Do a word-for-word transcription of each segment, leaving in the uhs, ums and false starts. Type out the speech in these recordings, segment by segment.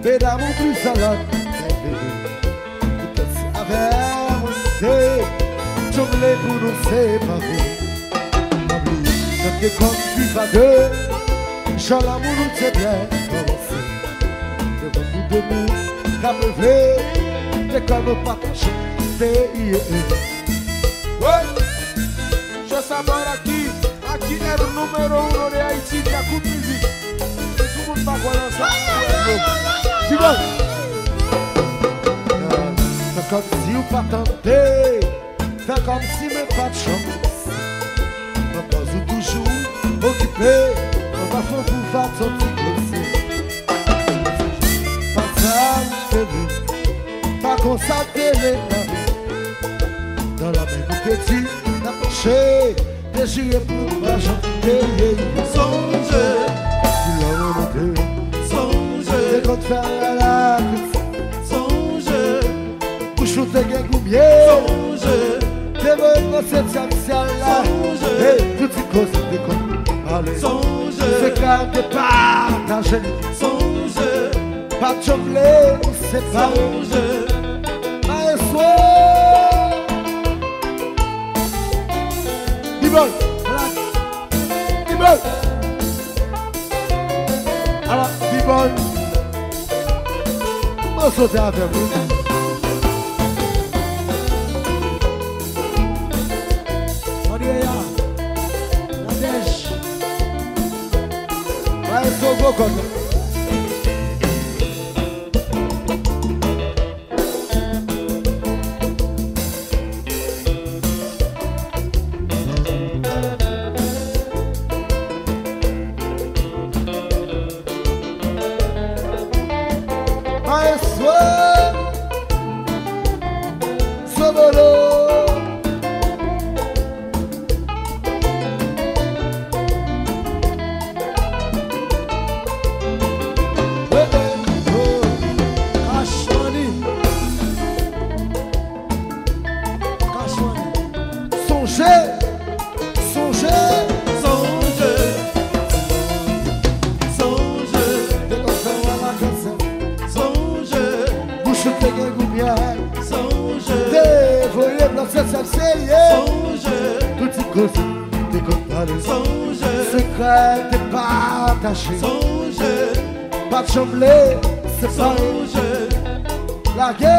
Medam ou plis alòt, men bebe, ou danse avè mwen, te djouble pou nou separe. Pa bliye, nou te konn viv a de, jan lanmou nou te byen kòmanse. Devan nou de moun k ap reve, de kò nou pataje, te, yeah. Wi! Joseph Baraki, aki el número uno de Haiti, Djakout Mizik. Si moun pa kwè nan sa, di bon. Fè kòmsi w pa tande, fè kòmsi men pa t chans. Nan pòz ou toujou okipe, nan pa fon pou va soti koze. Pa sa m te vle, pa konsa te vle mare. Nan lanmè nou te di n ap mache, te jire pou nou pa janm peye. Sonje. Di lè w te sonje. Te konn fè la kritik. Sonje. Bouch ou te gen goumye. Sonje. Te voye nan setyèm syèl la. Sonje. Hey, tout ti koze te konn pale. Sonje. Sekrè te pataje. Sonje. Pa t janm vle nou separe. Sonje. Maestro. Bibòl. Ala. Bibòl. Ala, Bibòl. Mwen sote avè m, wi. Andrea, Nadège. Maestro Bokon. Maestro Sobolo. Cash Money. Cash Money. Sonje, sonje, sonje, sonje. Te konn fè w alakazè. Sonje. Bouch ou te gen goumyè. Sonje. Te voye blan sèt sèt seye. Sonje. Tout ti koze te konn pale. Sonje. Sekrè te pataje. Sonje. Pa t janm vle separe. Sonje. Lage.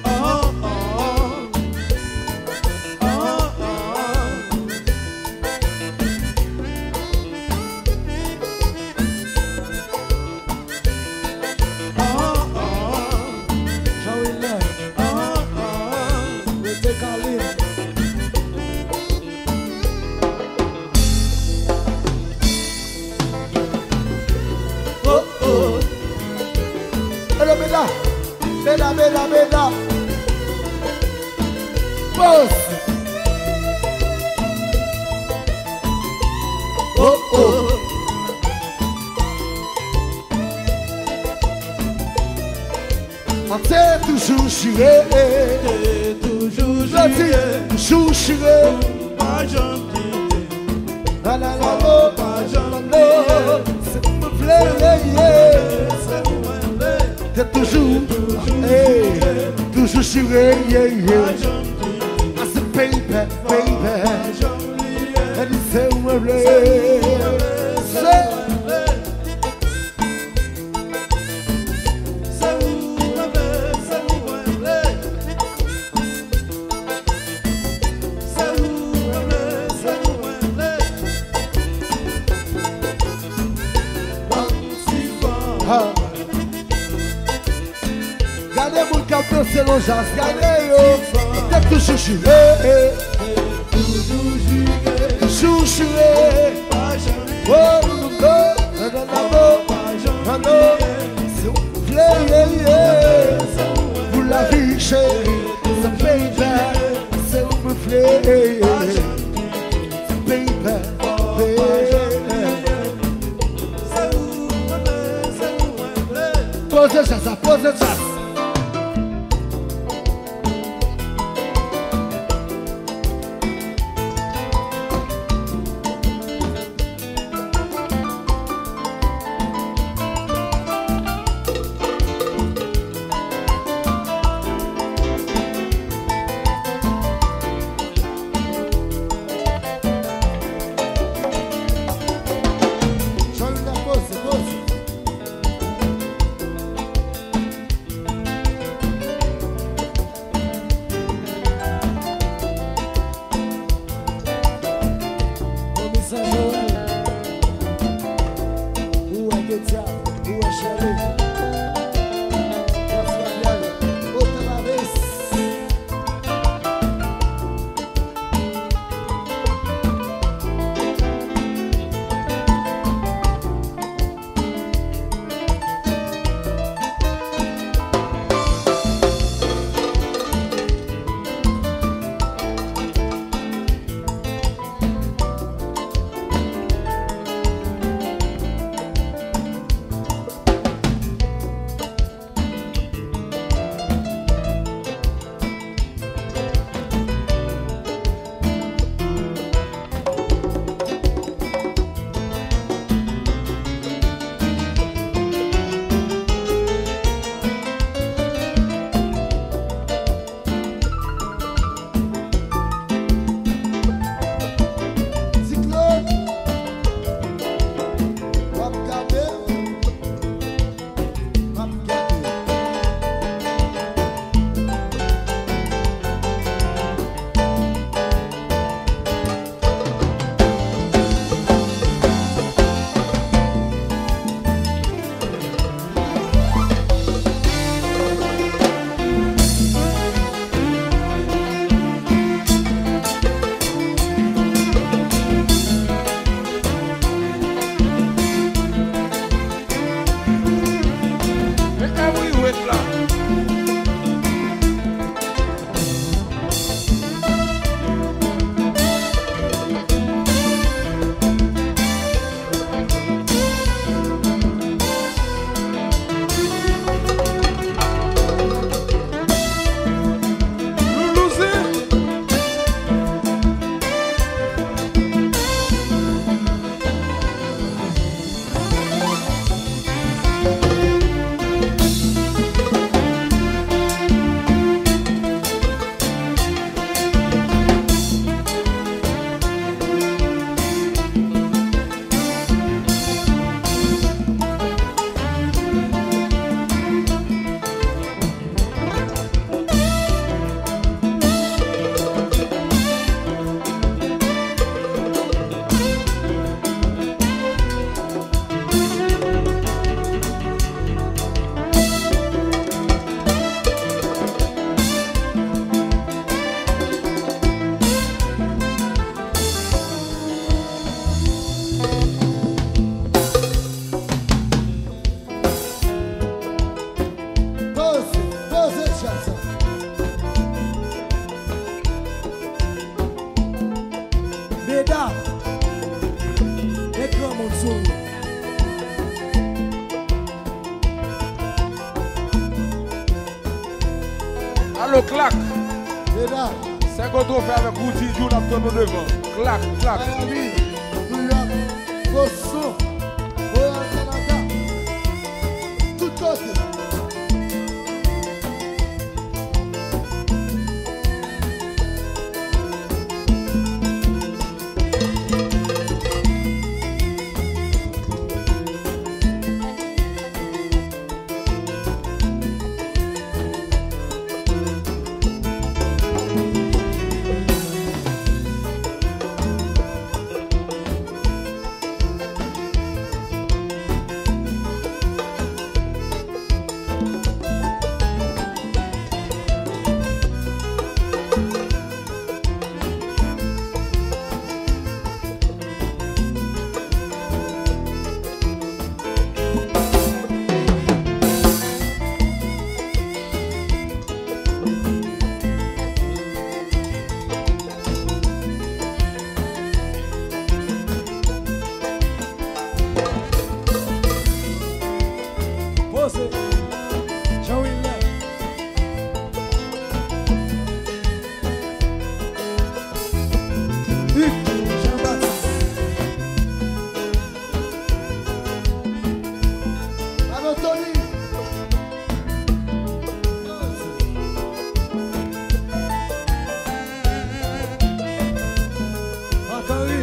Ah, ah, ah. Ah, ah. Ah, ah. Jean Wilner. Ah, ah. Rete Kalin. Oh, oh. Hello, Beda. Beda, Beda, Beda. Boss. Oh, oh. Mwen te toujou jire. Te toujou jire. Toujou jire. Pou pa janm kite. La, la, la, oh, pa janm bliye. Se ou mwen vle, yeah, yeah. Se ou mwen vle. Te toujou, hey, toujou jire, yeah, yeah. Pa janm kite. I said, baby, baby. Pa janm bliye. E di se ou mwen vle. Se ou mwen vle, se ou mwen vle. Se ou mwen vle, se ou mwen vle. Se ou mwen vle, se ou mwen vle. Bon ti fanm. Ha. Gade moun k ap danse nan jazz, gade yo. Te toujou jire. Toujou jire. Toujou jire. Pa janm. Oh, non, non, non, non, non. Se ou vle, yeah, yeah. Pou lavi cheri, se baby, se ou mwen vle. Se baby, baby. Poze jazz la, poze jazz. Lo klak. Meda. Sègo twofè avèk Roody Joe n ap tann nou devan. Klak, klak. Miami, New York, Boston, Royal Canada. Tout kote. Poze. Jean Wilner. Hugues Jean-Baptiste. Anthony. Marc-Henry.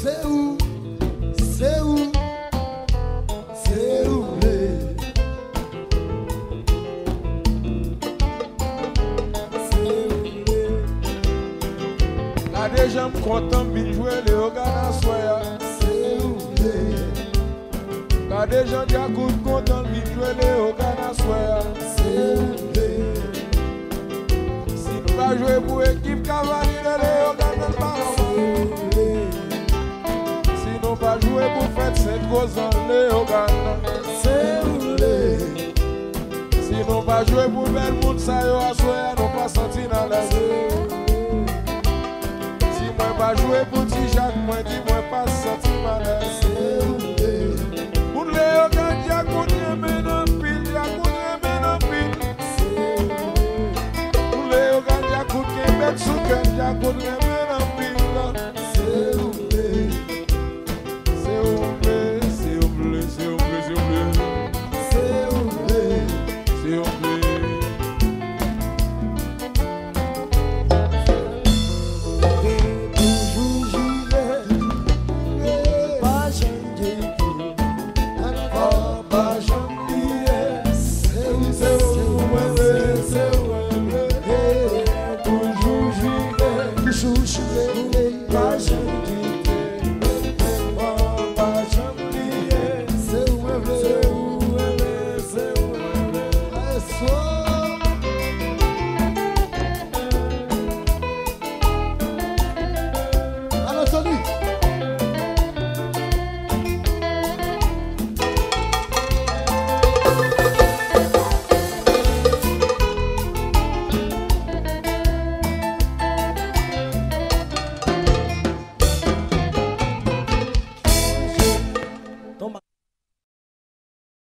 Se ou, se ou, se ou vle. Se ou vle. Gade jan m kontan m vin jwe Leyogàn aswè a. Se ou vle. Gade jan Djakout kontan l vin jwe Leyogàn aswè a. Se ou vle. Si n pa jwe pou ekip Kavalye de Leyogàn nan, n pa kontan. Se ou vle. Si nou pa jwe pou fèt Sent Rozan Leyogàn nan. Se ou vle. Si nou pa jwe pou bèl moun sa yo aswè a, nou pa santi n alèz. Si mwen pa jwe pou